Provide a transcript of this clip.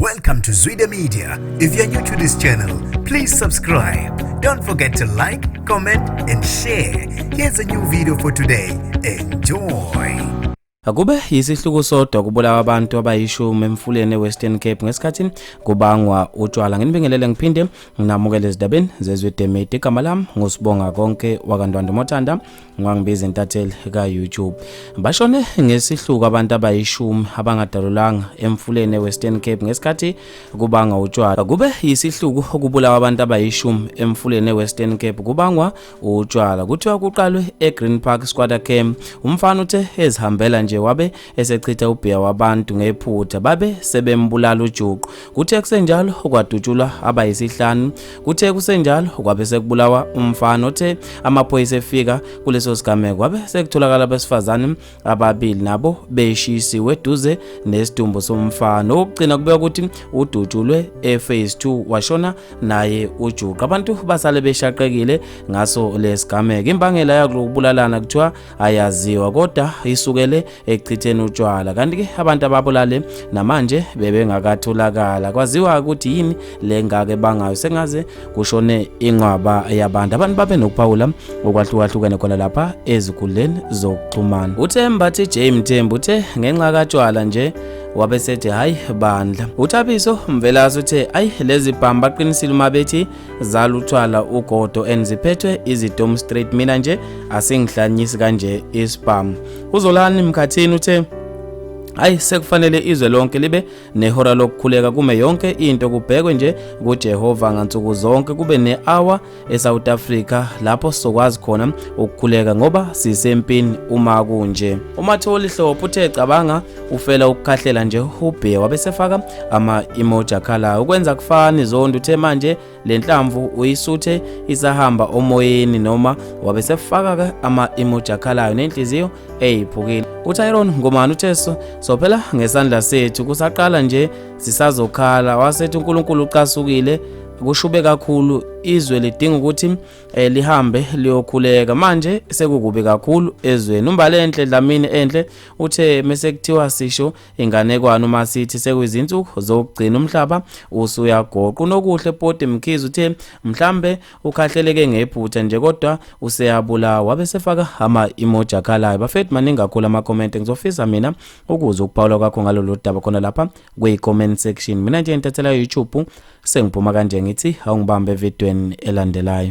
Welcome to Zwida Media. If you're new to this channel, please subscribe. Don't forget to like, comment, and share. Here's a new video for today. Enjoy. Akube yisihluku sodwa kubulawa abantu abayishumi emfuleni eWestern Cape ngesikhathi kubangwa utshwala. Nginibingelele ngiphinde nginamukele ezindabeni zeZwide Media. Igama lami nguSibonga konke wakaNdwandwe Mothanda ngiwangibiza intatheli ka-YouTube. Bashone ngesihluku abantu abayishumi abangadalulanga emfuleni eWestern Cape ngesikhathi kubangwa utshwala. Kube yisihluku okubulawa abantu abayishumi emfuleni eWestern Cape kubangwa utshwala. Kuthiwa kuqalwe eGreen Park Squatter Camp. Umfana uthe ezihambela nje wabe esechitha ubhiya wabantu ngephutha babe sebembulala ujuqu. Kuthe kusenjalo kwadutshulwa abayisihlanu. Kuthe kusenjalo kwabe sekubulawa umfana othe amaphoyisa efika kuleso sigameko kwabe sekutholakala abesifazane ababili nabo beshisiwe eduze nesidumbu somfana. Okugcina kubeka ukuthi udutshulwe ephase 2 washona naye ujuqa. Abantu basale beshaqekile ngaso lesigameko. Imbangela yakulokubulalana kuthiwa ayaziwa kodwa isukele ekuchitheni utshwala. Kanti ke abantu ababulale namanje bebengakatholakala. Kwaziwa ukuthi yini le ngake bangayo sengaze kushone inqwaba yabantu. Abantu babe nokuphawula okwahlukahlukene khona lapha ezikhundleni zokuxhumana. UThemba TJ Mthembu uthe ngenxa katshwala nje wabe sethi hayi bandla. UThabiso Mvelase uthe ayi lezi bhamu baqinisile uma bethi zaluthwala ugodo and ziphethwe izidomu straight, mina nje asingihlanyisi kanje isibhamu. UZolani Mkhathini uthe hayi sekufanele izwe lonke libe nehora lokukhuleka, kume yonke into kubhekwe nje kuJehova ngansuku zonke, kube ne-hour eSouth Africa lapho sizokwazi khona ukukhuleka ngoba sisempini uma kunje. UMatholi Hlophe uthe cabanga ufela ukukhahlela nje ubhiya wabe sefaka ama-emoji akhalayo. Ukwenza kufani Zondo uthe manje le nhlamvu uyisuthe isahamba omoyeni noma wabe sefaka-ke ama-emoji akhalayo nenhliziyo eyiphukile. UTyron Ngomane uthe so phela ngesandla sethu kusaqala nje sisazokhala, wasethi uNkulunkulu ucasukile kushube kakhulu, izwe lidinga ukuthi lihambe liyokhuleka manje sekukubi kakhulu ezweni. UMbalenhle Dlamini Enhle uthe mese kuthiwa sisho inganekwane uma sithi sekuyizinsuku zokugcina umhlaba usuyagoqa. UNokuhle Poti Mkhize uthe mhlambe ukhahleleke ngephutha nje kodwa useyabulawa, wabe sefaka ama-emoji akhalayo. Bafethu maningi kakhulu ama-comment, ngizofisa mina ukuzwa ukuphawula kwakho ngalolu daba khona lapha kwi-comment section. Mina nje intathela YouTube sengiphuma kanje ngithi awungibambe evidweni elandelayo.